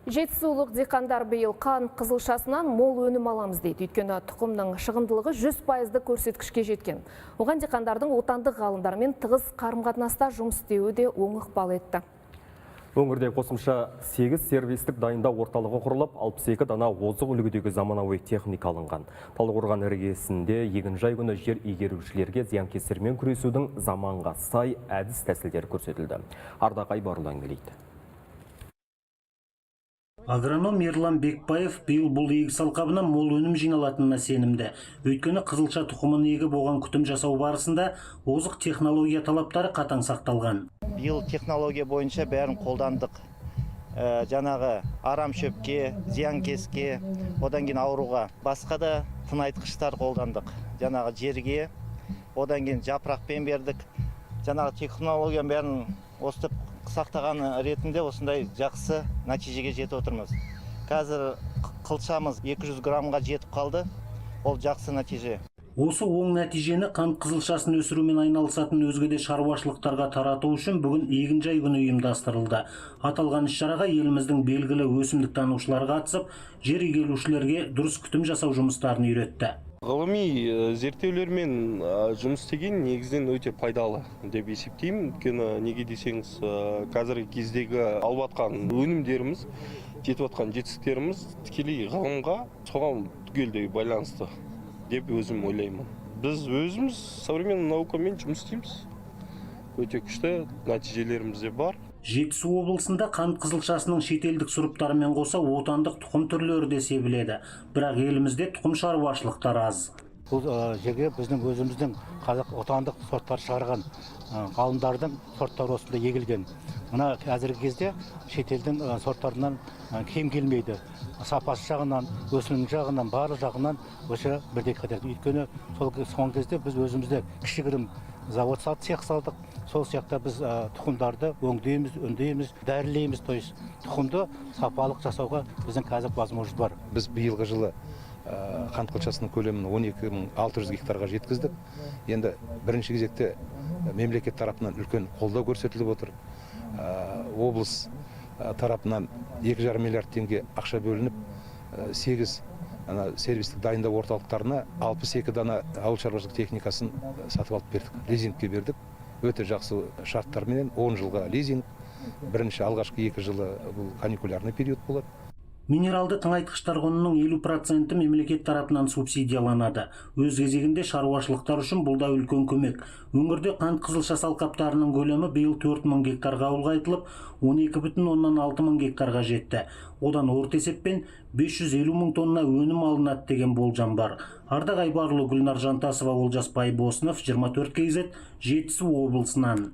Жетісулық диқандар биыл қант қызылшасынан мол өнім аламыз дейді. Өйткені тұқымның шығымдылығы 100 пайызды көрсеткішке жеткен. Оған диқандардың отандық ғалымдармен тығыз қарым-қатынаста жұмыс істеуі де оң ықпал етті. Өңірде қосымша 8 сервистік дайындау орталығы құрылып, 62 дана озық үлгідегі заманауи техника алынған. Талдықорған іргесінде егінжай күні жер игерушілерге зиянкестермен күресудің заманға сай әдіс тәсілдері көрсетілді. Ардақ Айбарұлы әңгімелейді. Агроном Ерлан Бекбаев биыл бұл егіс алқабынан мол өнім жиналатынына сенімді. Өйткені қызылша тұқымын егіп, оған күтім жасау барысында озық технология талаптары қатаң сақталған. Биыл технология бойынша бәрін қолдандық. Жаңағы арам шөпке, зиянкеске, одан кейін ауруға, басқа да тыңайтқыштар қолдандық. Жаңағы жерге, одан кейін жапырақпен бердік. Жаңағы технологияның бәрін осытып сақтаған ретінде осындай жақсы нәтижеге жетіп отырмыз. Қазір қылшамыз 200 граммға жетіп қалды. Ол жақсы нәтиже. Осы оң нәтижені қант қызылшасын өсірумен айналысатын өзге де шаруашылықтарға тарату үшін бүгін егінжай күні ұйымдастырылды. Аталған іс-шараға еліміздің белгілі өсімдіктанушылары қатысып, жер игерушілерге дұрыс күтім жасау жұмыстарын үйретті. Ғылыми зерттеулермен жұмыс істеген негізінен өте пайдалы деп есептеймін. Өйткені неге десеңіз, қазіргі кездегі алып жатқан өнімдеріміз, жетіп жатқан жетістіктеріміз тікелей ғылымға, соған түгелдей байланысты деп өзім ойлаймын. Біз өзіміз современный наукамен жұмыс істейміз, өте күшті нәтижелеріміз де бар. Жетісу облысында қант қызылшасының шетелдік сұрыптарымен қоса отандық тұқым түрлері де себіледі. Бірақ елімізде тұқым шаруашылықтары аз. Бұл жерге біздің өзіміздің қазақ отандық сорттар шығарған ғалымдардың сорттары осында егілген. Мына қазіргі кезде шетелдің сорттарынан кем келмейді. Сапасы жағынан, өсімі жағынан, барлық жағынан осы бірдей кетеді. Өйткені сол соңғы кезде біз өзімізде кішігірім завод салдық, цех салдық. Сол сияқты біз тұқымдарды өңдейміз, өңдейміз, дәрілейміз, то есть тұқымды сапалық жасауға біздің қазір возможность бар. Біз биылғы жылы қант қызылшасының көлемін 12 600 гектарға жеткіздік. Енді бірінші кезекте мемлекет тарапынан үлкен қолдау көрсетіліп отыр. Облыс тарапынан 2,5 миллиард теңге ақша бөлініп, сегіз ана сервистік дайындау орталықтарына 62 дана ауыл шаруашылық техникасын сатып алып бердік, лизингке бердік. Өте жақсы шарттарменен, 10 жылға лизинг. Бірінші алғашқы 2 жылы бұл каникулярный период болады. Минералды тыңайтқыштар құнының 50 проценті мемлекет тарапынан субсидияланады. Өз кезегінде шаруашылықтар үшін бұл да үлкен көмек. Өңірде қант қызылшасы алқаптарының көлемі биыл 4 мың гектарға ұлғайтылып, 12,6 мың гектарға жетті. Одан орта есеппен 550 мың тонна өнім алынады деген болжам бар. Ардақ Айбарұлы, Гүлнар Жантасова, Олжас Байбосынов, 24 KZ, Жетісу облысынан.